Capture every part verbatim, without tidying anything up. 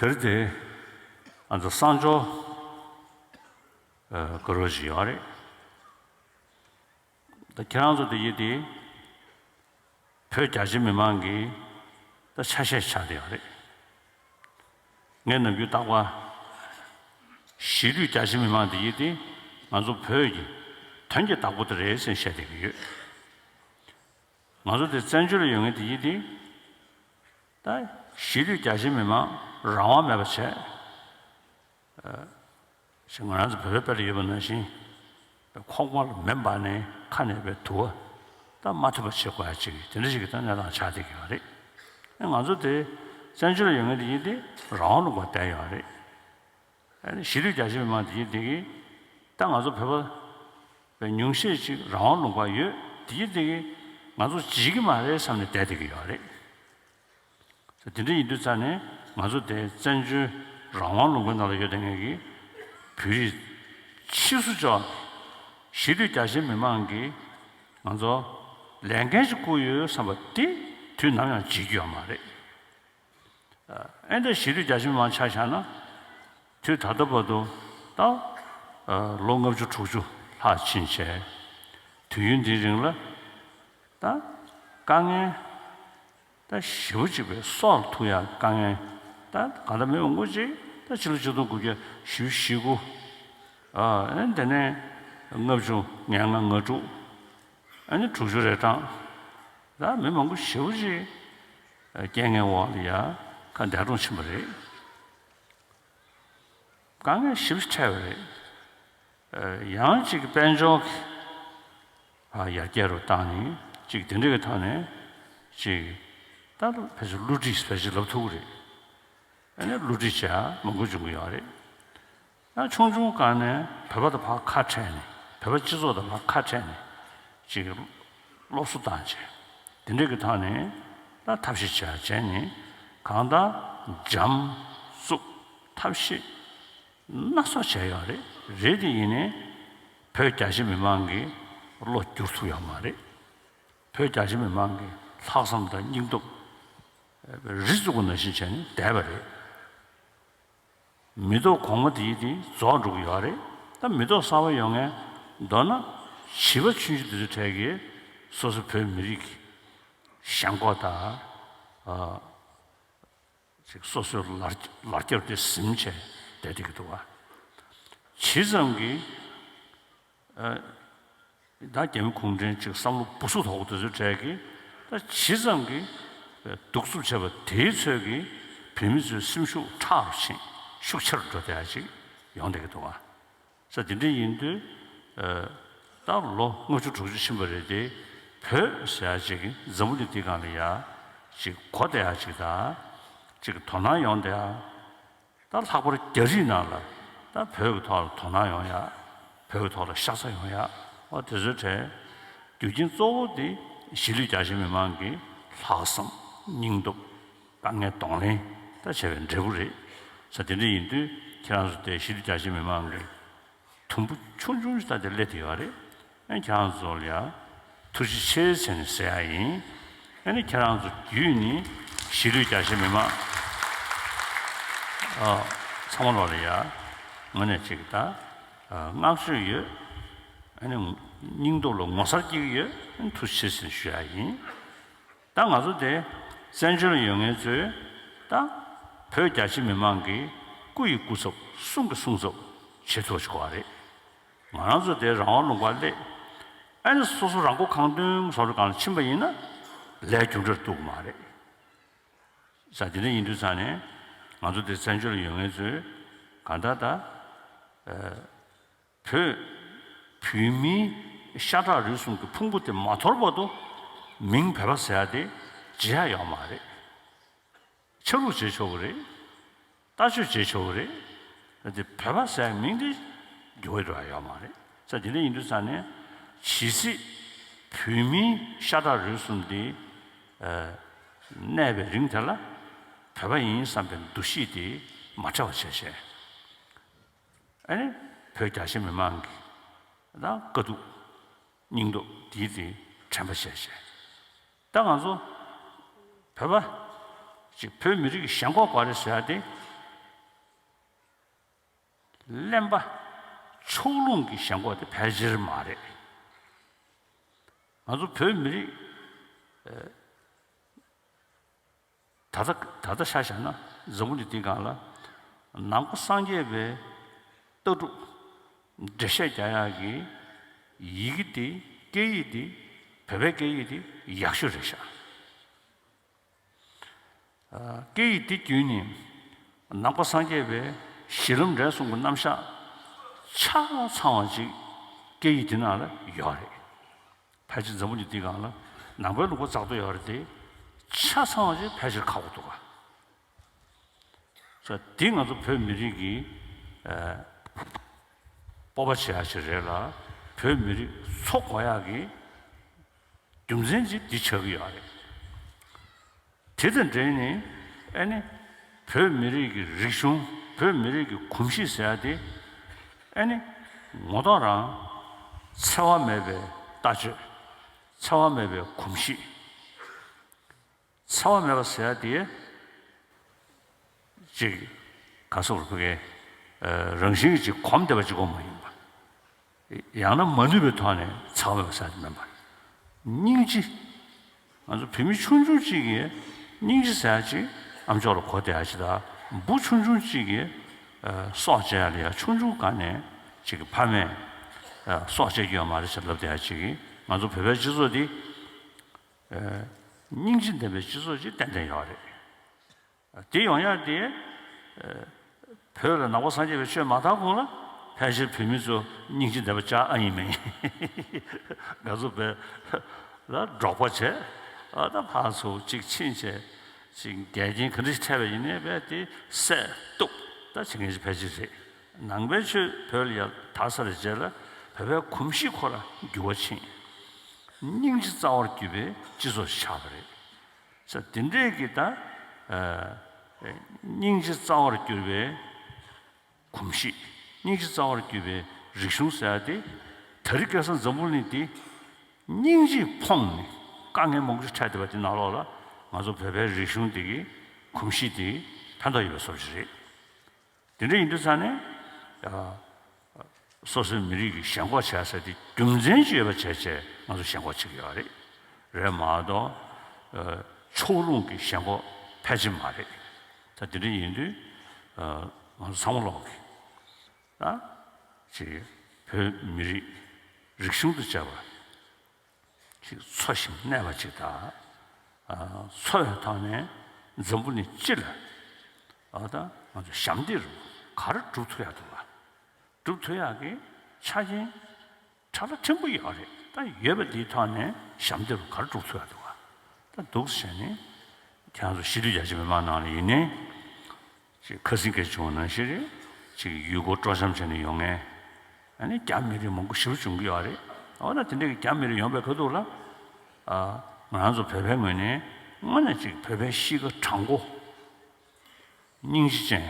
དེར་དེ་ང་ཚོ་གསང་སྦྱོར་དཀར་པོ་ཞིག་ཡོད་རེད། ད་ཁྱེད་རང་ཚོ་དེ་ཡིན་དེ་བོད་རྒྱ་ཆེ་མི་མང་གི་ད་ཆ་ཤས་ཆགས་བསྡད་ཡོད་རེད། ངས་ནམ་རྒྱུན་རྟག་པར་གཞིས་ལུས་རྒྱ་ཆེ་མི་མང་དེ་ཡིན་དེ་ང་ཚོ་བོད་ཀྱི་དོན་གྱི་བདག་པོ་དེ་རེད་ཟེར་བཤད་བསྡད་ཀྱི་ཡོད། ང་ཚོ་དེ་བཙན་བྱོལ་ལ་ཡོད་མཁན་དེ་ཡིན་དེ། ད་གཞིས་ལུས་རྒྱ་ཆེ་མི་མང་རང་དབང་མེད་པ་བྱས། ཞེས་ང་རང་ཚོ་བོད་པའི་དཔེ་ལ་ཡོད་པ་ནང་བཞིན། ཁོག་པ་ལ་མེ་འབར་ནས་ཁ་ནས་པའི་དུ་བ་ད་མ་ཐུབ་པ་བྱེད་དགོས་ཡ་ཅིག་དེ་འདྲ་ཞིག་གི་ད་གནས་སྟངས་ཆགས་བསྡད་ཀྱི་ཡོད་རེད། ང་ཚོ་དེ་བཙན་བྱོལ་ལ་ཡོད་མཁན་དེ་ཡིན་དེ་རང་དབང་ལུང་པར་བསྡད་ཡོད་རེད། གཞིས་ལུས་རྒྱ་ཆེ་མི་མང་དེ་ཡིན་དེ་གིས་ད་ང་ཚོ་བོད་པ་པའི་ཉུང་ཤས་ཅིག་རང་དབང་ལུང་པར་ཡོད་དེ་ཡིན་དེ་གིས་ང་ཚོ་བརྗེད་ཀྱི་མ་རེད་བསམ་ནས་བསྡད་བསྡད་ཀྱི་ཡོད་རེད། དེ་འདྲ་ཡིན་དུས་ཙང་ནས་ང་ཚོ་དེ་བཙན་བྱོལ་རང་དབང་ལུང་པའི་ནང་ལ་ཡོད་བསྡད་མཁན་གྱི་བོད་རིགས་ཕྱིས་སུ་འབྱོར་གཞིས་ལུས་རྒྱ་ཆེ་མི་མང་གིས་ང་ཚོ་ལས་འགན་ཞིག་བསྐུར་ཡོད་བསམ་པ་དེ་དུས་ནམ་ཡང་བརྗེད་རྒྱུ་ཡོད་མ་རེད། ཨེ་འདྲ་གཞིས་ལུས་རྒྱ་ཆེ་མི་མང་ཆ་བཞག་ན། དུས་ད་ལྟ་བར་དུ་ད་ལོ་ལྔ་བཅུ་དྲུག་ཅུ་ལྷག་ཕྱིན་བྱས། དུས་ཡུན་འདིའི་རིང་ལ་ད་དཀའ་ངལ་ད་ཞེ་པོ་ཅིག་པའི་སྲོག་ལ་ཐུག་ཡག་དཀའ་ངལ་ད་གང་ལྟར་མི་མང་པོ་ཅིག་ད་ཕྱི་ལོ་ཆིག་སྟོང་དགུ་བརྒྱ་བཞི་བཅུ་ཞེ་དགུ། ཨ་ནི་དེ་ནས་ལྔ་བཅུ་ང་ལྔ་ང་དྲུག་ཨ་ནི་དྲུག་ཅུ་རེ་གྲངས་ད་མི་མང་པོ་ཞེ་པོ་ཅིག་རྐྱེན་ངན་འོག་ལ་ཡ་ཁ་འདས་གྲོངས་ཕྱིན་པ་རེད། དཀའ་ངལ་ཞེ་པོ་ཅིག་འཕྲད་པ་རེད། ཡང་ཅིག་དཔལ་འབྱོར་གྱི་ཡར་རྒྱས་རུ་བཏང་ནས་ཅིག་དེ་འདྲ་གི་ཐོག་ནས་ཅིག་ད་ཕལ་ཆེར་བསླུ་བྲིད་ཕལ་ཆེར་ལབ་ཐུབ་ཀྱི་རེད། ཨ་ནི་བསླུ་བྲིད་བྱས་མང་པོ་བྱུང་གི་ཡོད་རེད། ཡང་ཆུང་ཆུང་སྒང་ནས་བོད་པ་དང་ཕར་ཁ་བྲལ་ནས་བོད་པ་སྤྱི་ཚོགས་དང་ཕར་ཁ་བྲལ་ནས་ཅིག་སློབ་གསོ་བཏང་བྱས་དེ་འདྲ་གི་ཐོག་ནས་ད་ཐབས་ཤེས་བྱས་བྱས་ནས་གང་ལྟར་འཇམ་རྩུབ་ཐབས་ཤེས་སྣ་ཚོགས་བྱས་ཡོད་རེད། རེད་དེ་ཡིན་ནའི་བོད་རྒྱ་ཆེ་མི་མང་གི་བློ་བསྒྱུར་ཐུབ་ཡོད་མ་རེད། བོད་རྒྱ་ཆེ་མི་མང་གི་ལྷག་བསམ་དང་སྙིང་སྟོབས་རི་བཙུགས་པ་ནང་བཞིན་བྱས་ནས་བསྡད་པ་རེད། མི་ཐོག་གོང་མ་དེ་དེ་རྫོགས་འགྲོ་གི་ཡོད་རེད། ད་མི་ཐོག་གསར་པ་ཡོང་མཁན་མདོར་ན་བྱིས་པ་ཆུང་ཆུང་དེ་ཚོའི་གྲས་ཀྱིས་སོ་སོ་བོད་མི་རིགས་ཀྱི་ཞེན་ཁོག་དང་། ཨ། ཅིག་སོ་སོའི་ལར་ལར་རྒྱབ་དེ་ཟིན་བྱས་བསྡད་བསྡད་ཀྱི་འདུག་བ། ཇི་ཙམ་གྱིས་ཨ། ད་རྒྱ་མི་གུང་ཁྲན་ཅིག་བསམ་བློ་སྦུ་སུབ་དོག་པོ་དེ་ཚོའི་གྲས་ཀྱིས་ད་ཇི་ཙམ་གྱིས་གདུག་རྩུབ་བྱས་པ་དེའི་ཚོད་ཀྱིས་བོད་མི་ཚོའི་སེམས་ཤུགས་ཁྲག་རུ་ཕྱིན་ཤུགས་ཆེ་རུ་འགྲོ་བསྡད་ཡ་ཅིག་ཡོང་བསྡད་ཀྱི་འདུག་བ། ས་དེ་འདྲ་ཡིན་དུས། ད་ལོ་ལྔ་བཅུ་དྲུག་ཅུ་ཕྱིན་པ་རེད་དེ། བོད་ཟེར་ཡ་ཅིག་འཛམ་བུ་གླིང་འདི་སྒང་ལ་ཡ་ཅིག་གོ་བསྡད་ཡ་ཅིག་དང་། ཅིག་དོ་སྣང་ཡོང་བསྡད་ཡ། ད་ལྷག་པར་རྒྱ་རིགས་ནང་ལ་ད་བོད་ཀྱི་ཐོག་ལ་དོ་སྣང་ཡོང་ཡ། བོད་ཀྱི་ཐོག་ལ་ཤ་ཚ་ཡོང་ཡ། འོ་དེ་ཚོའི་གྲས་རྒྱུ་རྐྱེན་གཙོ་བོ་དེ་གཞིས་ལུས་རྒྱ་ཆེ་མི་མང་གི་ལྷག་བསམ་སྙིང་སྟོབས་དཀའ་ངལ་གདོང་ལེན་ད་བྱས་པའི་འབྲས་བུ་རེད། ས་དེ་འདྲ་ཡིན་དུས་ཁྱེད་རང་ཚོ་དེ་གཞིས་ལུས་རྒྱ་ཆེ་མི་མང་གི་དུམ་བུ་ཆུང་ཆུང་ཞིག་ད་དེ་སླེབས་བསྡད་ཡོད་རེད། ཨ་ཁྱེད་རང་ཚོ་ལ་ཡ་ཐུགས་རྗེ་ཆེ་ཟེར་ནས་ཟེར་ཡ་ཡིན། ཨ་ནི་ཁྱེད་རང་ཚོ་བརྒྱུད་ནས་གཞིས་ལུས་རྒྱ་ཆེ་མི་མང་ཨ་ཚང་མ་ལོག་ལ་ཡ་ངོས་ནས་ཅིག་ད་ཨ་བསྔགས་བརྗོད་ཡོད། ཨ་ནི་སྙིང་སྟོབས་ལ་ངོ་མཚར་སྐྱེ་གི་ཡོད། ཨ་ནི་ཐུགས་རྗེ་ཆེ་ཟེར་ཞུ་ཡ་ཡིན། ད་ང་ཚོ་དེ་བཙན་བྱོལ་ལ་ཡོད་མཁན་ཚོས་ད་བོད་རྒྱ་ཆེ་མི་མང་གི་སྐུ་ཡི་སྐུ་ཚབ་སྲུང་གི་སྲུང་ཚབ་བྱེད་ཐུབ་པ་ཞིག་དགོས་པ་རེད། ང་རང་ཚོ་དེ་རང་དབང་ལུང་པར་སླེབས། ཨ་ནི་སོ་སོ་རང་མགོ་གང་ཐོན་བཟོ་འདྲ་སྒང་ལ་ཕྱིན་པ་ཡིན་ན་ལས་རྒྱུ་འབྲས་ཐོབ་ཀྱི་མ་རེད། ས་དེ་འདྲ་ཡིན་དུས་ཙང་ནས་ང་ཚོ་དེ་བཙན་བྱོལ་ལ་ཡོད་མཁན་ཚོས་གང་ལྟར་ད། བོད་བོད་མིའི་ཤ་ཁྲག་རུས་གསུམ་གྱི་ཕུང་པོ་དེ་མ་དོར་བར་དུ་མིང་བོད་པ་ཟེར་ཡ་དེ་བརྗེད་ཡ་ཡོད་མ་རེད། ཆ་ལུགས་བརྗེད་ཆོག་གི་རེད། ལྟ་སྤྱོད་བརྗེད་ཆོག་གི་རེད། དེ་བོད་པ་ཟེར་ཡ་མིང་དེ་འགྱུར་བ་འགྲོ་ཡ་ཡོད་མ་རེད། ས་དེ་འདྲ་ཡིན་དུས་ཙང་ནས་ཇི་སྲིད་བོད་མིའི་ཤ་ཁྲག་རུས་གསུམ་དེ་གནས་པའི་རིང་དེ་ལ་བོད་པ་ཡིན་བསམ་པའི་འདུ་ཤེས་དེ་མ་བྲལ་བ་བྱས་བྱས། ཨ་ནི་བོད་རྒྱ་ཆེ་མི་མང་གི་ད་དཀའ་སྡུག་སྙིང་སྟོབས་དེའི་དེ་དྲན་པ་བྱས་བྱས། ད་ང་ཚོ་བོད་པ་ཅིག་བོད་མི་རིགས་ཀྱི་ཞེན་ཁོག་ག་རེ་ཟེར་ཡ་དེ་ གླེན་པ་ཕྱོགས་ལྷུང་གི་ཞེན་ཁོག་དེ་ཕལ་ཆེར་མ་རེད། ང་ཚོ་བོད་མི་རིགས་ད་ལྟ་ད་ལྟ་ཆ་བཞག་ན་འཛམ་བུ་གླིང་འདིའི་སྒང་ལ་ནང་པ་སངས་རྒྱས་པའི་ལྟ་གྲུབ་འགྲེལ་བཤད་རྒྱག་ཡག་གི་ཡི་གེ་དེ། སྐད་ཡིག་དེ། བོད་པའི་སྐད་ཡིག་དེ་ཡག་ཤོས་རེད་ཤག་སྐད་ཡིག་འདི་བརྒྱུད་ནས་ནང་པ་སངས་རྒྱས་པའི་གཞི་ལམ་འབྲས་གསུམ་གྱི་རྣམ་གཞག་ཆ་ཚང་བ་ཅིག་སྐད་ཡིག་འདི་ནང་ལ་ཡོད་རེད། ཕལ་ཆེར་འཛམ་བུ་གླིང་འདིའི་སྒང་ལ་ནང་པའི་ལུང་པ་རྩ་གཏོར་ཡོད་རེད་དེ། ཆ་ཚང་བ་ཅིག་ཕལ་ཆེར་ཁག་པོ་འདུག་ག་ས་འདི་ང་ཚོ་བོད་མི་རིགས་ཀྱི་ཨ་སྤོབས་པ་བྱེད་ཡག་ཅིག་རེད་ལ། བོད་མི་རིགས་འཚོ་དགོས་ཡག་གི་རྒྱུ་མཚན་ཅིག་འདི་ཆགས་ཀྱི་ཡོད་རེད། དེ་དང་འབྲེལ་ནས་ཨ་ནི་བོད་མི་རིགས་ཀྱི་རིག་གཞུང་། བོད་མི་རིགས་ཀྱི་གོམས་གཤིས་ཟེར་ཡག་དེ་ཨ་ནི་ངོ་ཐོག་རང་འཚེ་བ་མེད་པའི་ལྟ་སྤྱོད། འཚེ་བ་མེད་པའི་གོམས་གཤིས། འཚེ་བ་མེད་པ་ཟེར་ཡག་དེ་ཅིག་ག་སོགས་ཕ་གི་རང་བཞིན་གྱིས་ཅིག་གོམས་བསྡད་པ་གཅིག་པོ་མ་ཡིན་པ། ཡང་ན་མ་ནུས་པའི་ཐོག་ནས་འཚེ་བ་མེད་པ་ཟེར་ཡག་དེ་མིན་པ། སྙིང་རྗེ། ང་ཚོ་བོད་མི་ཆུང་ཆུང་གཅིག་གིས་སྙིང་རྗེ་ཟེར་ཡག་ཅིག་ཨ་མཆོག་ལ་གོ་བསྡད་ཡག་ཅིག་དང་། བུ་ཆུང་ཆུང་གཅིག་གིས་ཨ་སྲོག་བཅད་ཡག་ལ་ཡ་ཆུང་ཆུང་སྒང་ནས་ཅིག་ཕ་མས་ཨ་སྲོག་བཅད་རྒྱུ་ཡོད་མ་རེད་ཟེར་ལབ་བསྡད་ཡག་ཅིག་གིས། ང་ཚོ་བོད་པའི་སྤྱི་ཚོགས་འདི་ཨ་སྙིང་རྗེ་ལྡན་པའི་སྤྱི་ཚོགས་ཅིག་ཏན་ཏན་ཡོད་རེད། དེ་ཡོང་ཡག་དེ་ཨ་བོད་ལ་ནང་པ་སངས་རྒྱས་པའི་ཆོས་མ་དར་གོང་ལ་ཕལ་ཆེར་བོད་མི་ཚོ་སྙིང་རྗེ་ལྡན་པ་ཅག་ཨ་ཡིན་མིན། ང་ཚོ་བོད་ལ་འབྲོག་པ་བྱས། ཨ་ད་ཕར་ཚུར་གཅིག་ཕྱིན་བྱས། ཅིག་འགལ་རྐྱེན་ག་འདྲ་ཞིག་འཕྲད་པ་ཡིན་ནའི་རྦད་དེ་བསད་གཏུབ་ད་བྱེད་མཁན་ཞིག་ཕལ་ཆེར་རེད། ནང་པའི་ཆོས་བོད་ལ་ཡར་དར་ཚར་བའི་རྗེས་ལ་བོད་པའི་གོམས་གཤིས་ཁོ་རང་འགྱུར་བ་ཕྱིན། སྙིང་རྗེ་རྩ་བར་གྱུར་པའི་སྤྱི་ཚོགས་ཤིག་ཆགས་པ་རེད། ས་དེ་འདྲས་ཀྱི་ད་ཨ་སྙིང་རྗེ་རྩ་བར་གྱུར་པའི་གོམས་གཤིས། སྙིང་རྗེ་རྩ་བར་གྱུར་པའི་རིག་གཞུང་ཟེར་ཡག་དེ་དེ་རིང་ཁ་སང་འཛམ་བུ་གླིང་འདི་སྙིང་རྗེས་ཕོངས་ནས་དཀའ་ངལ་མང་པོ་ཞིག་འཕྲད་བསྡད་པ་དེ་ནང་ལོགས་ལ་ང་ཚོ་བོད་པའི་རིག་གཞུང་འདི་གི་གོམས་གཤིས་དེ་ཕན་ཐོགས་ཡོད་པའི་བཟོ་འདྲ་ཞིག་རེད། དེ་འདྲ་ཡིན་དུས་ཙང་ནས་ཨ་སོ་སོའི་མི་རིགས་ཀྱི་ཞེན་ཁོག་བྱས་ཟེར་དེ་རྒྱུ་མཚན་ཅིག་ཡོད་པ་བྱས་བྱས་ང་ཚོ་ཞེན་ཁོག་བྱེད་ཀྱི་ཡོད་རེད། རེད་མ་གཏོགས་ཨ་ཕྱོགས་ལྷུང་གི་ཞེན་ཁོག་ཕལ་ཆེར་མ་རེད། ད་དེ་འདྲ་ཡིན་དུས་ཨ་ང་ཚོ་ཚང་མ་ལོག་གི་ད་ཅིག་བོད་མི་རིགས་རིག་གཞུང་དང་བཅས་པ་ཅིག་འཚོ་ཞིང་གནས་པ་ཅིག་དང་། ཨ་འཚོ་བའི་ཐོག་ནས་འཛམ་བུ་གླིང་སྤྱི་ལ་ཨ་ད་ང་ཚོ་ཞབས་འདེགས་རུ་ག་རེ་སྒྲུབ་ཐུབ་ཡག་འདུག་ག་སྒྲུབ་ཐུབ་ཡག་གི་ཆ་རྐྱེན་ཕྲ་ལ་ཕྲན་བུ་ཡོད་རེད། ད་ཡོད་པ་འདིའི་ཐོག་ནས་ཞབས་འདེགས་རུ་ག་རེ་སྒྲུབ་ཐུབ་ཡག་འདུག་ག་ད་འདུག་ཟེར་ནས་ཁྱེད་རང་ཚོ་གཞིས་ལུས་རྒྱ་ཆེ་མི་མང་ནང་ལ་ཡིན་ནའི། ཅིག་ཁ་སང་སྐད་བྱུང་བ་ནང་བཞིན་རེད། ཅིག་ཡུལ་སྐོར་སྤྲོ་འཆམ་བྱས་ནས་ཡོང་མཁན། ཨ་ནི་རྒྱ་མི་རིགས་མང་པོ་ཞེ་པོ་བྱུང་གི་ཡོད་རེད། འོ་ན་དེ་འདྲ་གི་རྒྱ་མི་རིགས་ཡོང་བའི་ཁ་ཐུག་ལ། ཨ་ང་རང་ཚོ་བོད་པའི་ངོས་ནས་དངོས་གནས་ཅིག་བོད་པའི་གཤིས་ཀ་དྲང་པོ། སྙིང་རྗེ་ཅན།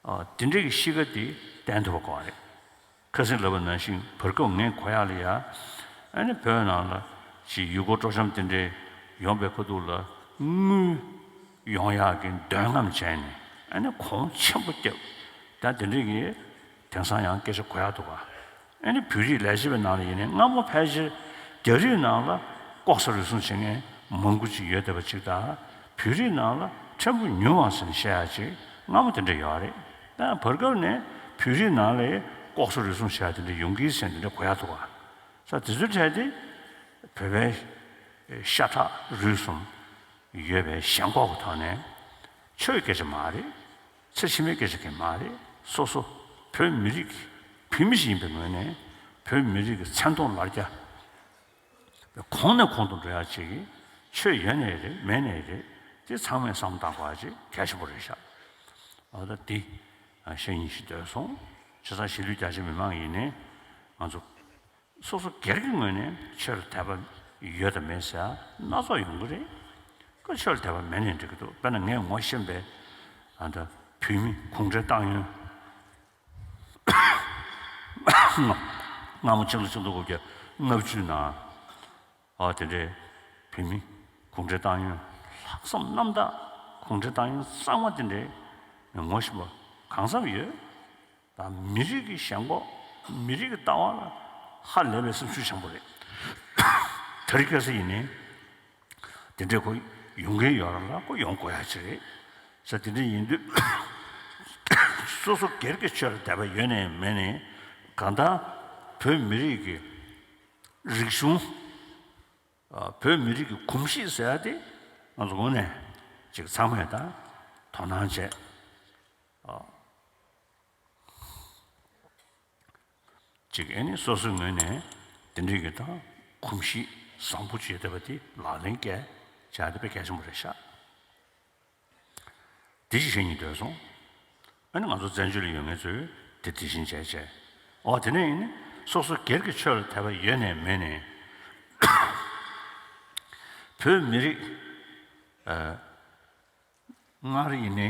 ཨ་དེ་འདྲ་གི་གཤིས་ཀ་དེ་བསྟན་ཐུབ་པ་དགོས་རེད། ཁ་སང་ལབ་པ་ནང་བཞིན་བར་སྐབས་ངས་གོ་ཡག་ལ་ཡ། ཨ་ནི་བོད་ནང་ལ་ཅིག་ཡུལ་སྐོར་སྤྲོ་འཆམ་དེ་འདྲའི་ཡོང་པའི་ཁ་ཐུག་ལ་དངུལ་ཡོང་ཡག་གི་འདོད་རྔམ་བྱས་ནས་ཨ་ནི་གོང་ཆེན་པོ་བརྒྱབ། ད་དེ་འདྲའི་གི་དེང་སང་ཡང་སྐད་ཆ་གོ་ཡག་འདུག་ག་ཨ་ནི་བོད་རིགས་ལས་བྱེད་པའི་ནང་ལ་ཡིན་ནའི་སྔ་མོ་ཕལ་ཆེར་རྒྱ་རིགས་ནང་ལ་ལྐོག་ཟ་རུལ་སུངས་བྱེད་མཁན་མང་པོ་ཅིག་ཡོད་བསྡད་པ་ཅིག་དང་། བོད་རིགས་ནང་ལ་ཕྲན་བུ་ཉུང་བ་ཟེར་ནས་བཤད་ཡག་ཅིག་སྔ་མོ་དེ་འདྲ་ཡོད་རེད། ད་བར་སྐབས་ནས་བོད་རིགས་ནང་ལ་ལྐོག་ཟ་རུལ་སུངས་བྱེད་ཡག་དེ་འདྲ་ཡོང་གི་ཟེར་ནས་དེ་འདྲ་གོ་ཡག་འདུག་ག་ས་དེ་ཚོའི་གྲས་དེ་བོད་པའི་ཤ་ཁྲག་རུས་གསུམ་ཡོད་པའི་ཞེན་ཁོག་གི་ཐོག་ནས། ཆོས་སྐད་ཆ་མ་རེད། ཚེ་ཕྱི་མའི་སྐད་ཆ་གང་མ་རེད། སོ་སོ་བོད་མི་རིགས་ཀྱི་བོད་མི་ཞིག་ཡིན་པའི་ངོས་ནས་བོད་མི་རིགས་ཀྱི་མཚན་མཐོང་ལར་རྒྱ་གོང་ནས་གོང་དུ་འགྲོ་ཡག་ཅིག་ཆོས་ཡོད་ནའི་རེད། མེད་ནའི་རེད། དེ་ཚང་མས་བསམ་བློ་བཏང་དགོས་ཡག་ཅིག་གལ་ཆེན་པོ་རེད་ཤག་འོ་ད་འདི་བཤད་སྙིང་ཞིག་འདོད་སོང་། བྱས་ཙང་གཞིས་ལུས་རྒྱ་ཆེ་མི་མང་ཡིན་ནའི་ང་ཚོ་སོ་སོ་སྒེར་གྱི་ངོས་ནས་ཆོས་ལ་དད་པ་ཡོད་དང་མེད་ཟེར་སྣ་ཚོགས་ཡོང་གི་རེད། ཁོ་ཆོས་ལ་དད་པ་མེད་ནའི་འགྲིག་གི་འདུག་དཔེར་ན་ངས་ངོ་ཤེས་པའི་ཨ་ད་བོད་མི་གུང་ཁྲན་ཏང་ཡོན། སྔ་མོ་ཕྱི་ལོ་ཆིག་སྟོང་དགུ་བརྒྱ་ལྔ་བཅུ་ནང་། ཨ་དེ་འདྲའི་བོད་མི་གུང་ཁྲན་ཏང་ཡོན་ལྷག་བསམ་རྣམ་དག་གུང་ཁྲན་ཏང་ཡོན་གཙང་མ་དེ་འདྲའི་ངོ་ཤེས་པ་གང་འཚམ་ཡོད། མི་རིགས་ཀྱི་ཞེན་ཁོག་མི་རིགས་ཀྱི་ལྟ་བ་ལ་ཧ་ལས་པའི་སེམས་ཤུགས་ཆེན་པོ་རེད། དེ་རིང་ཁ་སང་ཡིན་ནའི་དེ་འདྲའི་ཁོ་ཡོང་གི་ཡོད་ར་ལ་ཁོ་ཡོང་དགོས་ཡ་ཅིག་རེད། ས་དེ་འདྲ་ཡིན་དུས་སོ་སོ་སྒེར་གྱི་ཆོས་ལ་དད་པ་ཡོད་ནའི་མེད་ནའི་གང་ལྟར་བོད་མི་རིགས་ཀྱི་རིག་གཞུང་། ཨ། བོད་མི་རིགས་ཀྱི་གོམས་གཤིས་ཟེར་ཡ་དེ་ང་ཚོ་ངོས་ནས་ཅིག་ཚང་མས་ད་དོ་སྣང་བྱས། ཨ། ཅིག་ཨེ་ནི་སོ་སོའི་ངོས་ནས་དེ་འདྲའི་གི་ད་གོམས་གཤིས་བཟང་པོ་ཅིག་ཡོད་བསྡད་པ་དེ་ལག་ལེན་བཀལ་བྱ་དེ་དཔེ་གལ་ཆེན་པོ་རེད་ཤག་དེ་ཅིག་བཤད་སྙིང་འདོད་སོང་། ཨ་ནི་ང་ཚོ་བཙན་བྱོལ་ལ་ཡོད་མཁན་ཚོས་དེ་དེ་བཞིན་བྱས་བྱས། འོ་དེ་ནས་ཡིན་ནི་སོ་སོ་སྒེར་གྱི་ཆོས་ལ་དད་པ་ཡོད་ནའི་མེད་ནའི་བོད་མི་རིགས། ཨ། སྔར་ཡིན་ནའི་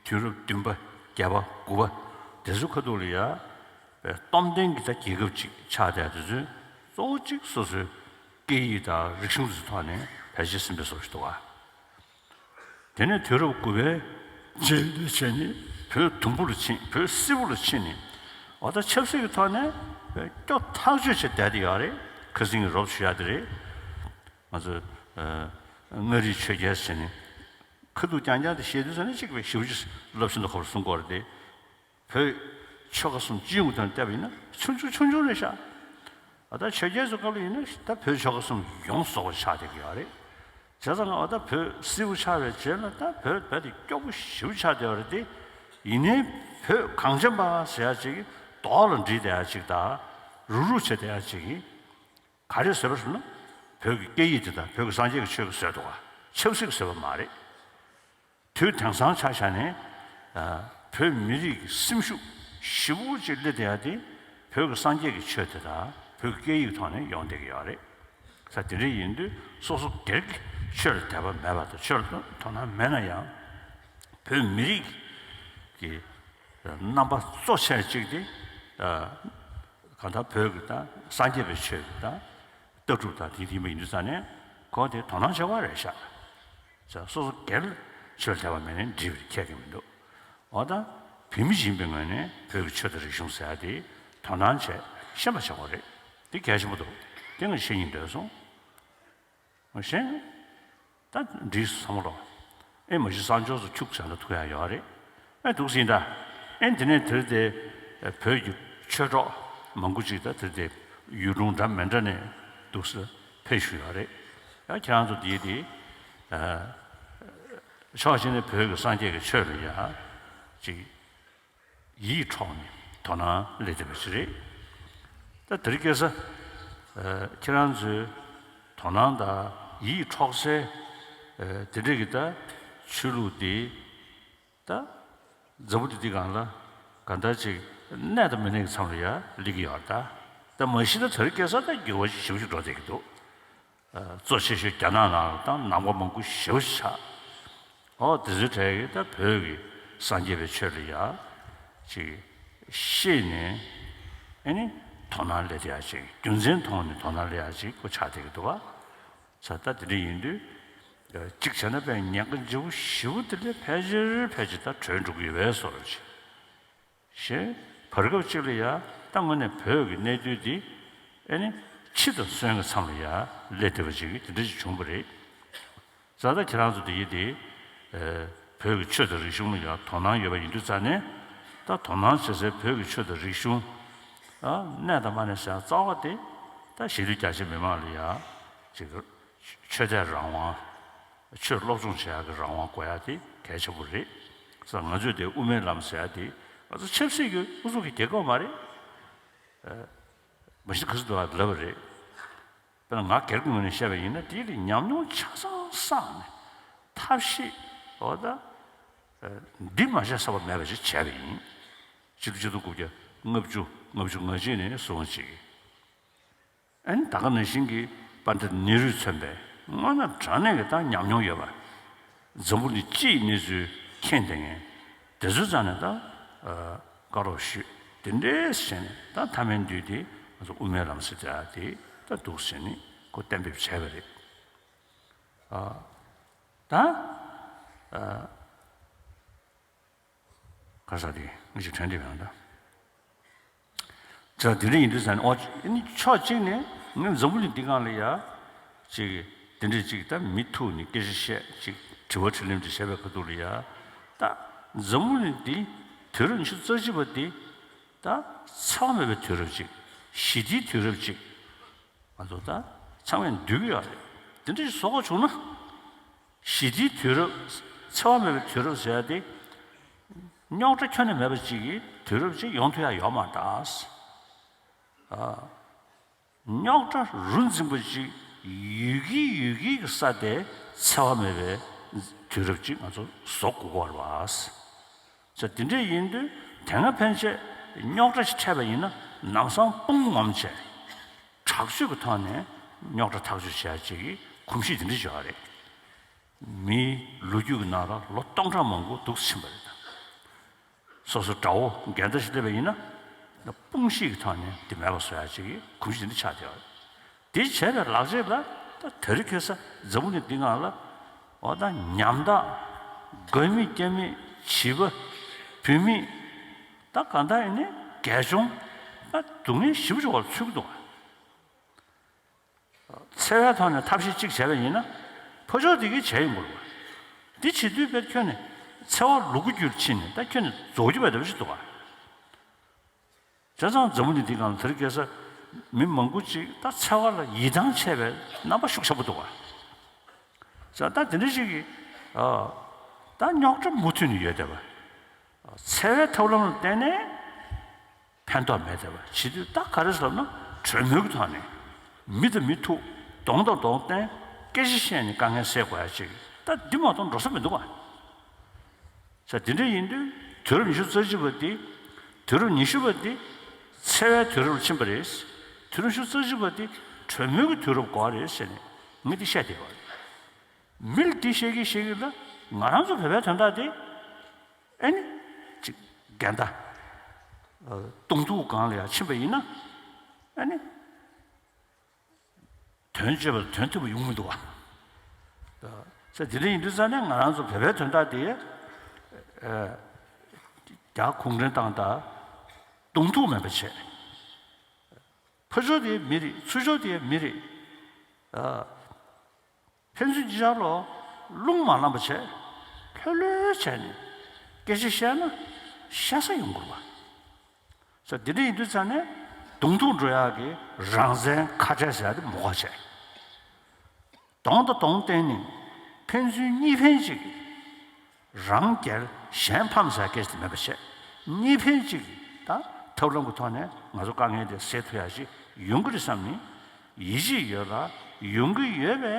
དུས་རབས་བདུན་པ་བརྒྱད་པ་དགུ་པ་དེ་ཚོའི་ཁ་ཐུག་ལ་ཡ་སྟོབས་ལྡན་གྱི་ད་རྒྱལ་ཁབ་ཅིག་ཆགས་བསྡད་དུས་ཚོད་གཙོ་བོ་གཅིག་སོ་སོའི་སྐད་ཡིག་དང་རིག་གཞུང་དེ་ཚོའི་ཐོག་ནས་བེད་སྤྱོད་ཟིན་པའི་བཟོ་ཞིག་འདུག་བ། དེ་ནས་དུས་རབས་དགུ་པའི་རྗེས་ལ་བྱས་ནས་བོད་དུམ་བུ་ལ་ཕྱིན། བོད་སིལ་བུ་ལ་ཕྱིན་ནས་འོ་ད་ཆབ་སྲིད་ཀྱི་ཐོག་ནས་སྐྱོ་ཐག་ཆོད་བྱས་བསྡད་དེ་ཡོད་རེད། ཁ་སང་གི་རོབ་ཞུ་ཡ་དེ་རེད། ང་ཚོ་ཨ་མངའ་རིས་ཆོས་རྒྱལ་ཟེར་ནས་ཁ་ཐུག་རྐྱང་རྐྱང་དེ་བཤད་དུས་ཙ་ན་གཅིག་པའི་ཞེ་པོ་ཅིག་རླབས་ཆེན་དུ་ཁོ་རང་གསུང་གི་ཡོད་རེད་དེ། བོད་ཆོལ་ཁ་གསུམ་སྤྱི་ཡོངས་ཀྱི་ཐོག་ནས་བལྟས་པ་ཡིན་ན་ཆུང་ཆུང་ཆུང་ཆུང་རེད་ཤག་ཨ་ད་ཆོས་རྒྱལ་ཚོའི་སྐབས་ལ་ཡིན་ན་ད་བོད་ཆོལ་ཁ་གསུམ་ཡོངས་རྫོགས་པ་ཆགས་བསྡད་ཀྱི་ཡོད་རེད། བྱས་ཙང་ཨ་ད་བོད་སིལ་བུ་ཆགས་པའི་རྗེས་ལ་ད་བོད་རྦད་དེ་སྐྱོ་པོ་ཞེ་པོ་ཆགས་བསྡད་ཡོད་རེད་དེ། ཡིན་ནའི་བོད་གངས་ཅན་པ་ཟེར་ཡ་ཅིག་རྡོག་ལ་བསྒྲིལ་བསྡད་ཡ་ཅིག་དང་རུག་རུག་བྱས་བསྡད་ཡ་ཅིག་གིས། ག་རེ་བཟོས་པ་ཟེར་ན། བོད་ཀྱི་སྐད་ཡིག་དེ་དང་བོད་ཀྱི་སངས་རྒྱས་ཀྱི་ཆོས་ཀྱིས་བཟོས་འདུག་ག་ཆབ་སྲིད་ཀྱིས་བཟོས་པ་མ་རེད། དུས་དེང་སང་ཆ་བཞག་ནས། ཨ། བོད་མི་རིགས་ཀྱི་སེམས་ཤུགས་ཞེ་པོ་ཅིག་སླེབས་བསྡད་ཡ་དེ་བོད་ཀྱི་སངས་རྒྱས་ཀྱི་ཆོས་དེ་དང་བོད་ཀྱི་སྐད་ཡིག་ཐོག་ནས་ཡོང་བསྡད་ཀྱི་ཡོད་རེད། ས་དེ་འདྲ་ཡིན་དུས་སོ་སོ་སྒེར་གྱི་ཆོས་ལ་དད་པ་མེད་པ་དང་ཆོས་ལ་དོ་སྣང་མེད་ན་ཡང་། བོད་མི་རིགས་ཀྱི་རྣམ་པ་གཙོ་ཆེ་གཅིག་དེ། ཨ། གང་ལྟར་བོད་ཀྱི་དང་སངས་རྒྱས་པའི་ཆོས་ཀྱི་དང་ལྟ་གྲུབ་དང་དེ་ཡིན་པ་ཡིན་དུས་ཙང་ནས་ཁོ་དེ་དོ་སྣང་བྱེད་དགོས་རེད་ཤག་ས་སོ་སོ་སྒེར་ལ་ཆོས་ལ་དད་པ་མེད་ནས་འགྲིག་པ་ཁྱད་ཀྱི་མི་འདུག་འོ་ད་བོད་མི་ཡིན་པའི་ངོས་ནས་བོད་ཀྱི་ཆོས་དང་རིག་གཞུང་ཟེར་ཡ་དེ་དོ་སྣང་བྱས་ཤེས་པ་བྱེད་དགོས་རེད། དེ་གལ་ཆེན་པོ་འདུག་དེ་ང་བཤད་སྙིང་འདོད་སོང་། གཞན། ད་འགྲིག་སོང་བསམ་བློ། ཨེ་མ་གཞི་གསར་འབྱོར་ཚོ་ཁྱུག་བྱས་ན་ཐུག་ཡ་ཡོད་རེད། ཨེ་འདུག་སེ་ཡིན་ད། ཨེ་དེ་ནས་དེར་དེ་བོད་ཀྱི་ཆོས་གྲོགས་མང་པོ་ཅིག་ད་དེར་དེ་ཡུལ་གྲུ་འདྲ་མི་འདྲ་ནས་འདུག་སེ་ཕེབས་བཞུགས་ཡོད་རེད། ཡང་ཁྱེད་རང་ཚོ་དེའི་དེ། ཕྱོགས་གཅིག་ནས་བོད་ཀྱི་སངས་རྒྱས་ཀྱི་ཆོས་ལ་ཡ་ཅིག་ཡིད་འཕྲོག་ནས་དོ་སྣང་སླེབས་བསྡད་པ་ཞིག་རེད། ད་དེ་རིང་ཁ་སང་ཁྱེད་རང་ཚོའི་དོ་སྣང་དང་ཡིད་འཕྲོག་སའི་དེ་འདྲ་གི་ད་ཆོས་ལུགས་དེ་ད་འཛམ་བུ་གླིང་འདི་སྒང་ལ་གང་ལྟར་ཅིག་གནས་དང་མི་གནས་ཀྱི་མཚམས་ལ་ཡ་སླེབས་ཀྱི་ཡོད་རེད་ད། ད་མ་གཞི་ད་དེ་རིང་ཁ་སང་ད་འགྱུར་བ་ཞེ་པོ་ཞིག་འགྲོ་བསྡད་ཀྱི་འདུག་གཙོ་ཆེ་ཤོས་རྒྱ་ནག་ནང་ལ་ད་ནང་པ་མང་པོ་ཞེ་པོ་ཅིག་ཆགས། ཨོ་དེ་ཚོའི་གྲས་ཀྱིས་ད་བོད་ཀྱི་སངས་རྒྱས་པའི་ཆོས་ལ་ཡ་ཅིག་ཤེས་ནས་ཨེ་ནི་དོ་སྣང་སླེབས་ཡ་ཅིག་རྒྱུ་མཚན་མཐོང་ནས་དོ་སྣང་སླེབས་ཡ་ཅིག་ཁོ་ཆགས་བསྡད་ཀྱི་འདུག་ག་ས་ད་དེ་འདྲ་ཡིན་དུས་གཅིག་བྱས་ན་དཔེ་ཉེན་ཁ་ལྗིད་པོ་ཞེ་པོ་དེ་ལས་ཕལ་ཆེར་ཕལ་ཆེར་ད་གྲོལ་འགྲོ་གི་ཡོད་པའི་བཟོ་འདྲ་ཅིག་གཞན་བར་སྐབས་གཅིག་ལ་ཡ་ད་དངོས་གནས་བོད་ཀྱི་གནས་དུས་འདི་ཨེ་ནི་འཆི་དང་གསོན་གྱི་མཚམས་ལ་ཡ་སླེབས་བསྡད་པ་ཅིག་དེ་འདྲ་ཞིག་བྱུང་བ་རེད། ས་ད་ཁྱེད་རང་ཚོ་འདི་ཡི་དེ་བོད་ཀྱི་ཆོས་དང་རིག་གཞུང་ལ་ཡ་དོ་སྣང་ཡོད་པ་ཡིན་དུས་ཙང་ནས་ད་དོ་སྣང་བྱེད་སའི་བོད་ཀྱི་ཆོས་དང་རིག་གཞུང་ཨ་གནས་དང་མ་གནས་ཟེར་ཡ་རྩ་བ་དེ་ད་གཞིས་ལུས་རྒྱ་ཆེ་མི་མང་ལ་ཡ་ཅིག་ཆོས་དད་རང་དབང་། ཆོས་སློབ་སྦྱོང་བྱེད་ཡག་གི་རང་དབང་དགོས་ཡག་དེ་གལ་ཆེན་པོ་རེད། ས་ང་ཚོས་དེ་དབུ་མའི་ལམ་ཟེར་ཡག་དེ་ང་ཚོ་ཆབ་སྲིད་ཀྱི་ཨུ་ཚུགས་ཀྱི་རྒྱལ་ཁབ་མ་རེད། མ་གཞི་ག་ཚོད་འདུག་ལབ་པ་རེད། དཔེར་ན་ང་སྒེར་གྱི་ངོས་ནས་བཤད་པ་ཡིན་ན་དེ་ལ་ཉམས་མྱོང་ཆ་ཚང་བསགས་ནས་ཐབས་ཤེས་འོ་ད་འདི་མ་བྱས་ས་པ་མེད་པ་ཞིག་བྱས་པ་ཡིན། ཕྱི་ལོ་ཆིག་སྟོང་དགུ་བརྒྱ་ལྔ་བཅུ་ལྔ་བཅུ་ང་གཅིག་ནས་བཟུང་ཅིག་ཨ་ནི་ད་ག་ནང་བཞིན་གྱི་པཎྜི་ཏ་ནེ་རུས་མཚོན་པའི་དངོས་གནས་དྲང་གནས་ཀྱི་ད་ཉམས་མྱོང་ཡོད་པ། འཛམ་བུ་གླིང་སྤྱི་ཡི་གནས་ཚུལ་མཁྱེན་བསྡད་མཁན་དེ་ཚོའི་རྩ་ནས་ད་བཀའ་སློབ་ཞུས་དེ་འདྲས་བྱས་ནས་ད་མཐའ་མའི་དུས་དེ་ང་ཚོ་དབུ་མའི་ལམ་ཟེར་དེ་དེ་ད་འདུག་ཟེར་ནས་ཁོ་གཏན་འབེབས་བྱས་པ་རེད། ཨ། ད། ཨ། ག་ས་དེ་ངས་ཅིག་དྲན་འདི་ཡང་ད། ད་དེ་འདྲ་ཡིན་དུས་ཙང་ནས་ཨོ་ཨ་ནི་ཕྱོགས་གཅིག་ནས་ངས་འཛམ་བུ་གླིང་འདི་སྒང་ལ་ཡ་ཅིག་དེ་འདྲས་ཅིག་ད་མི་ཐུག་ནས་སྐད་ཆ་བཤད་ཅིག་དྲི་བ་དྲིས་ལན་ཅིག་བྱས་པའི་ཁ་ཐུག་ལ་ཡ་ད་འཛམ་བུ་གླིང་འདི་དུས་རབས་ཉི་ཤུ་རྩ་གཅིག་པ་འདི་ད་འཚེ་བ་མེད་པའི་དུས་རབས་ཅིག་ཞི་བདེའི་དུས་རབས་ཅིག་ང་ཚོ་ད་ཚང་མས་འདོད་ཀྱི་ཡོད་རེད། དེ་འདྲ་ཞིག་བཟོ་དགོས་བྱུང་ན། ཞི་བདེའི་དུས་རབས་འཚེ་བ་མེད་པའི་དུས་རབས་ཟེར་ཡ་དེ་རྙོག་དྲ་ཁྱོན་ནས་མེད་པ་ཅིག་གི་དུས་རབས་ཅིག་ཡོང་ཐུབ་ཡ་ཡོད་མ་རེད་ད། རྙོག་དྲ་རུ་འཛིན་པ་ཅིག་ཡོད་ཀྱི་ཡོད་ཀྱི་གི་ས་དེ་འཚེ་བ་མེད་པའི་དུས་རབས་ཅིག་ང་ཚོ་བཟོ་དགོས་ཀྱི་ཡོད་རེད་པ། ཟེར་དེ་འདྲས་ཡིན་དུས་དེ་སྔ་ཕན་ཆད་རྙོག་དྲ་ཞིག་འཕྲད་པ་ཡིན་ན་ལམ་སང་དཔུང་ངོམ་བྱས། དྲག་སྤྱོད་ཀྱི་ཐོག་ནས་རྙོག་དྲ་ཐག་གཅོད་བྱེད་ཡ་ཅིག་གི་གོམས་གཤིས་དེ་འདྲ་ཅིག་ཡོད་རེད། མིའི་ལོ་རྒྱུས་ཀྱི་ནང་ལ་ལོ་སྟོང་ཕྲག་མང་པོ་འདུག་ཕྱིན་པ་རེད། སོ་སོ་དགྲ་བོ་འགལ་ཟླ་ཞིག་སླེབས་པ་ཡིན་ན་དཔུང་ཤེད་ཀྱི་ཐོག་ནས་དེ་མེད་པ་བཟོ་ཡ་ཅིག་གི་གོམས་གཤིས་དེ་འདྲ་ཆགས་བསྡད་ཡོད་རེད། དེ་བྱས་པའི་ལག་རྗེས་ལ་ད་དེ་རིང་ཁ་སང་འཛམ་བུ་གླིང་འདི་སྒང་ལ་འོ་ད་ཉམ་ཐག་དགོས་མེད་རྐྱེན་མེད་བྱིས་པ་བུད་མེད་ད་གང་ལྟར་ཡིན་ནའི་རྒས་གཅོང་ད་སྡུག་བསྔལ་ཞེ་པོ་ཅིག་འོག་ལ་ཚུད་ཀྱི་འདུག་ག་འཚེ་བའི་ཐོག་ནས་ཐབས་ཤེས་གཅིག་བྱས་པ་ཡིན་ན། ཕར་ཕྱོགས་དེ་གིས་བྱས་ཡོང་གི་རེད་པ། འདི་བྱེད་དུས་དཔེར་ཁྱོན་ནས་འཚེ་བ་ལུ་གུ་རྒྱུད་ཕྱིན་ནས་ད་ཁྱོན་ནས་རྫོགས་རྒྱུ་བས་འདྲ་བ་ཞིག་འདུག་ག་བྱས་ཙང་འཛམ་བུ་གླིང་འདི་སྒང་ལ་དེ་རིང་ཁ་སང་མི་མང་པོ་ཅིག་ད་འཚེ་བ་ལ་ཡིད་ཐང་ཆད་པའི་རྣམ་པ་ཤུགས་ཆེན་པོ་འདུག་ག་བྱས་ཙང་ད་དེ་འདྲ་ཞིག་གིས་ཨ་ད་རྙོག་དྲ་མུ་མཐུད་ནས་ཡོད་བསྡད་པ། འཚེ་བའི་ཐབས་ལམ་ལ་བརྟེན་ནས། ཕན་ཐོགས་མེད་བསྡད་པ་བྱེད་དུས་ད་ག་རེ་ཟེར་ན་གྲོས་མོལ་གྱི་ཐོག་ནས་མི་དང་མི་ཐུག་གདོང་དང་གདོང་བསྟན་སྐད་ཆ་བཤད་ནས་དཀའ་ངལ་སེལ་དགོས་ཡ་ཅིག་ད་འདི་མ་གཏོགས་འགྲོ་ས་མི་འདུག་ག་ས་དེ་འདྲ་ཡིན་དུས་དུས་རབས་ཉི་ཤུ་རྩ་གཅིག་པ་འདི་དུས་རབས་ཉི་ཤུ་པ་འདི་འཚེ་བའི་དུས་རབས་ལ་ཕྱིན་པ་རེད། དུས་རབས་ཉི་ཤུ་རྩ་གཅིག་པ་འདི་གྲོས་མོལ་གྱི་དུས་རབས་དགོས་རེད་ཟེར་ནས་ངས་འདི་བཤད་བསྡད་པ་རེད། མི་ལ་འདི་བཤད་ཀྱི་བཤད་ཀྱི་ལ་ང་རང་ཚོ་བོད་པའི་དོན་དག་འདི། ཨ་ནི། ཅིག་འགལ་ཟླ། ཨ་གདོང་ཐུག་སྒང་ལ་ཡང་ཕྱིན་པ་ཡིན་ན། ཨ་ནི། དོན་སྤྱོད་པ་ལ་དོན་ཐུབ་པ་ཡོང་མི་འདུག་བ། ས་དེ་འདྲ་ཡིན་དུས་ཙང་ནས་ང་རང་ཚོ་བོད་པའི་དོན་དག་དེ། ཨ་རྒྱ་གུང་ཁྲན་ཏང་དང་གདོང་ཐུག་མེད་པ་བྱས། ཕར་ཕྱོགས་དེ་མི་རེད་ཚུར་ཕྱོགས་དེ་མི་རེད། ཨ། ཕན་ཚུན་གཅིག་ཆར་ལ་རླུང་མ་ལངས་པ་བྱས། ལྷོད་ལྷོད་བྱས་ནས་སྐད་ཆ་བཤད་ན་ཤ་ཚ་ཡོང་དགོས་པ། ས་འདི་འདྲ་ཡིན་དུས་ཙང་ནས་གདོང་ཐུག་འགྲོ་ཡག་གི་རང་བཙན་ཁ་བྲལ་ཟེར་ཡག་དེ་མ་དགོས་བྱས། གདོང་དང་གདོང་བསྟན་ནས་ཕན་ཚུན་གཉིས་ཕན་གཅིག་གི་རང་རྒྱལ་གཞན་ཕམ་ཟེར་སྐད་ཆ་དེ་མེད་པ་བྱས། གཉིས་ཕན་གཅིག་གི་ད་ཐབས་ལམ་གྱི་ཐོག་ནས་ང་ཚོ་དཀའ་ངལ་དེ་སེལ་ཐུབ་ཡག་ཅིག་ཡོང་གི་རེད་བསམ་ནས་ཡིད་ཆེས་ཡོད་ལ་ཡོང་གི་ཡོད་པའི་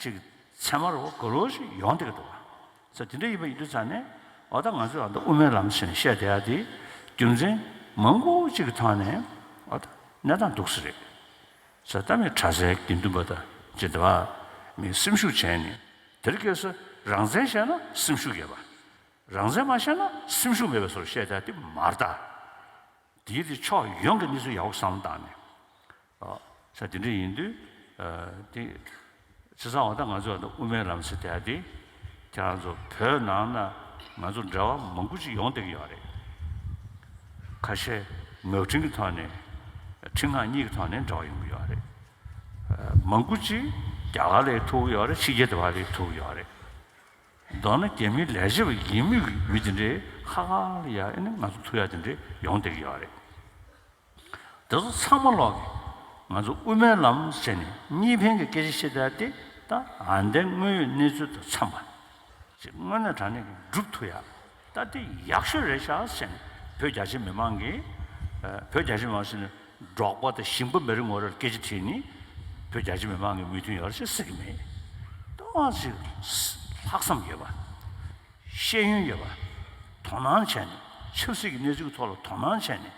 ཅིག་ཚད་མ་རུ་ག་ལོ་ཞིག་ཡོང་བསྡད་ཀྱི་འདུག་བ། ས་དེ་འདྲ་ཡིན་པ་ཡིན་དུས་ཙང་ནས་འོ་ད་ང་ཚོས་ཨ་ད་དབུ་མའི་ལམ་ཟེར་ནས་བཤད་བསྡད་ཡག་དེ་རྒྱུ་མཚན་མང་པོ་ཅིག་གི་ཐོག་ནས་འོ་ད་གནས་སྟངས་འདུག་ས་རེད། ས་ད་མི་གྲྭ་སའི་དགེ་འདུན་པ་དང་ཅི་འདྲ་བ་མི་སེམས་ཤུགས་བྱས་ནས་དེར་སྐྱེས་ས་རང་བཙན་བཤད་ན་སེམས་ཤུགས་ཡོད་པ། རང་བཙན་མ་བཤད་ན་སེམས་ཤུགས་མེད་པའི་བཟོ་འདྲ་བཤད་བསྡད་ཡག་དེ་མ་རེད་ད། དེའི་དེ་ཕྱོགས་ཡོངས་ཀྱི་གནས་ཚུལ་ཡག་པོ་བསམ་བློ་བཏང་ནས། ཨ། ས་དེ་འདྲ་ཡིན་དུས། ཨ། དེ། བྱས་ཙང་འོ་ད་ང་ཚོ་ཨ་ད་དབུ་མའི་ལམ་ཟེར་དེ་ཨ་དེ། ཁྱེད་རང་ཚོ་བོད་ནང་ན་ང་ཚོ་འབྲེལ་བ་མང་པོ་ཅིག་ཡོང་བསྡད་ཀྱི་ཡོད་རེད། ཁ་ཤས་ངག་འཕྲིན་གྱི་ཐོག་ནས། འཕྲིན་ངག་གཉིས་ཀྱི་ཐོག་ནས་འབྲེལ་བ་ཡོང་གི་ཡོད་རེད། ཨ། མང་པོ་ཅིག་རྒྱ་གར་ལ་ཐུག་གི་ཡོད་རེད། ཕྱི་རྒྱལ་དེ་བ་ལ་ཐུག་གི་ཡོད་རེད། མདོར་ན་རྒྱ་མིའི་ལས་བྱེད་པ་ཡིན་མུས་ཀྱི་མི་དེ་འདྲའི་ཧ་ཧ་ལ་ཡ་ཨེ་ནི་ང་ཚོ་ཐུག་ཡ་དེ་འདྲའི་ཡོང་བསྡད་ཀྱི་ཡོད་རེད། དེ་ཚོ་ཚང་མ་ལོག་གི་ང་ཚོ་དབུ་མའི་ལམ་ཟེར་ནས་གཉིས་ཕན་གྱི་སྐད་ཆ་བཤད་བསྡད་དེ་ད་ཨ་འདའི་དངོས་ཡོད་གནས་ཚུལ་དང་འཚམས་པ་ཅིག་དངོས་གནས་དྲང་གནས་ཀྱི་སྒྲུབ་ཐུབ་ཡ་ད་དེ་ཡག་ཤོས་རེད་ཤག་ཟེར་ནས་བོད་རྒྱ་ཆེ་མི་མང་གིས་བོད་རྒྱ་ཆེ་མི་མང་ཟེར་ནས། འབྲོག་པ་དང་ཞིང་པ་མི་རེ་ངོ་རེར་སྐད་ཆ་དྲིས་ནས་བོད་རྒྱ་ཆེ་མི་མང་གི་མོས་མཐུན་ཡོད་རེད་ཅེས་ཟེར་གྱི་མེད། ཏོག་ཙམ་ལྷག་བསམ་ཡོད་པ། ཤེས་ཡོན་ཡོད་པ། དོ་སྣང་བྱས་ནས་ཆབ་སྲིད་ཀྱི་གནས་ཚུལ་གྱི་ཐོག་ལ་དོ་སྣང་བྱས་ནས།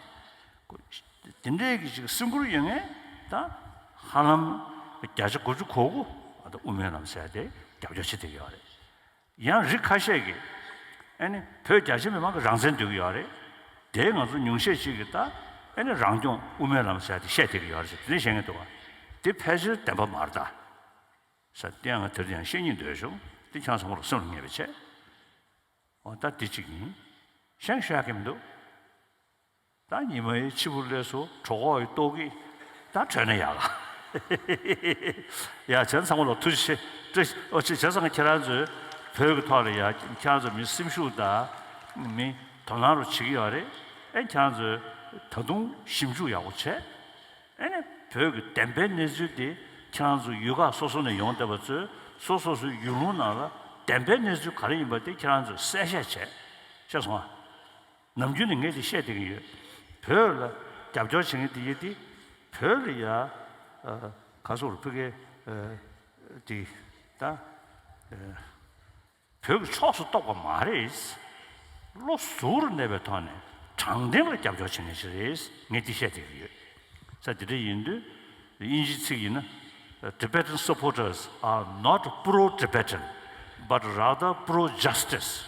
དེ་འདྲའི་གི་ཅིག་སེམས་ཁུར་ཡོད་མཁན་ད་ཧ་ལམ་བརྒྱ་ཆ་དགུ་བཅུ་གོ་དགུ་ཨ་ད་དབུ་མའི་ལམ་ཟེར་དེ་རྒྱབ་སྐྱོར་བྱེད་བསྡད་ཀྱི་ཡོད་རེད། ཡང་རིགས་ཁ་ཤས་ཀྱིས་ཨ་ནི་བོད་རྒྱ་ཆེ་མི་མང་གི་རང་བཙན་འདོད་ཀྱི་ཡོད་རེད། དེ་ང་ཚོ་ཉུང་ཤས་ཤིག་གིས་ད་ཨ་ནི་རང་སྐྱོང་དབུ་མའི་ལམ་ཟེར་དེ་བཤད་བསྡད་ཀྱི་ཡོད་རེད་ཟེར་དེ་འདྲ་བཤད་མཁན་འདུག་ག་དེ་ཕལ་ཆེར་བདེན་པ་མ་རེད་ད། ས་དེ་ཡང་ང་དེར་ཡང་བཤད་སྙིང་འདོད་བྱུང་། དེ་ཁྱེད་ཚང་མ་ལ་སེམས་ལ་ངེས་པ་བྱས། འོ་ད་དེ་གཅིག་ཡིན། གཞན་ཤོད་ཡག་གི་མི་འདུག་ད་ཉི་མ་ཡི་ཕྱི་པོ་ལས་སུ་གྲོད་ཁོག་ཡི་ལྟོགས་ཀྱི་ད་བྲོས་ན་ཡག་ག་ཡ་བྱས་ཚང་མ་ལ་ཐུགས་རྗེ་ཆེ། བཀྲ་ཤིས་ཨོ་ཆེ་བྱས་ཙང་ཁྱེད་རང་ཚོས་བོད་ཀྱི་ཐོག་ལ་ཡ་ཁྱེད་རང་ཚོ་མི་སེམས་ཤུགས་དང་མི་དོ་སྣང་རུ་བྱེད་ཀྱི་ཡོད་རེད། ཨེ་ཁྱེད་རང་ཚོས་ད་དུང་ཞིབ་འཇུག་ཡག་པོ་བྱས། ཨེ་ནས་བོད་ཀྱི་བདེན་པའི་གནས་ཚུལ་དེ་ཁྱེད་རང་ཚོ་ཡུལ་ཁག་སོ་སོ་ནས་ཡོང་བསྡད་པ་ཚོས་སོ་སོ་སོའི་ཡུལ་ལུང་ནང་ལ་བདེན་པའི་གནས་ཚུལ་ག་རེ་ཡིན་པ་དེ་ཁྱེད་རང་ཚོས་གསལ་བཤད་བྱས། ཤེས་སོང་ཨ། ནམ་རྒྱུན་ནས་ངས་དེ་བཤད་བསྡད་ཀྱི་ཡོད། བོད་ལ་རྒྱབ་སྐྱོར་བྱེད་མཁན་དེ་ཡིན་དེ་བོད་ལ་ཡ་ཨ་ག་སོགས་ཕ་གི་ཨ་དེ་ད་ཨ་བོད་ཀྱི་ཕྱོགས་སུ་གཏོགས་པ་མ་རེད། བློ་གཟུ་བོར་གནས་པའི་ཐོག་ནས་དྲང་བདེན་ལ་རྒྱབ་སྐྱོར་བྱེད་མཁན་ཞིག་རེད། ངས་འདི་བཤད་བསྡད་ཀྱི་ཡོད། ས་དེ་འདྲ་ཡིན་དུས་དབྱིན་ཇིའི་ཚིག་ཡིན་ན། Tibetan supporters are not pro-Tibetan, but rather pro-justice.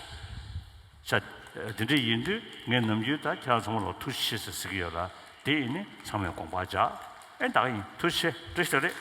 ས་དེ་འདྲ་ཡིན་དུས་ངས་ནམ་རྒྱུན་ད་ཁྱེད་རང་ཚང་མ་ལ་ཐུགས་རྗེ་ཆེ་ཟེར་ཟེར་གྱི་ཡོད་ལ་དེ་ཡིན་ནི་ཚང་མས་དགོངས་པ་འཇགས། ཨེ་ད་ག་ཡིན། ཐུགས་རྗེ་ཆེ། བཀྲ་ཤིས་བདེ་ལེགས།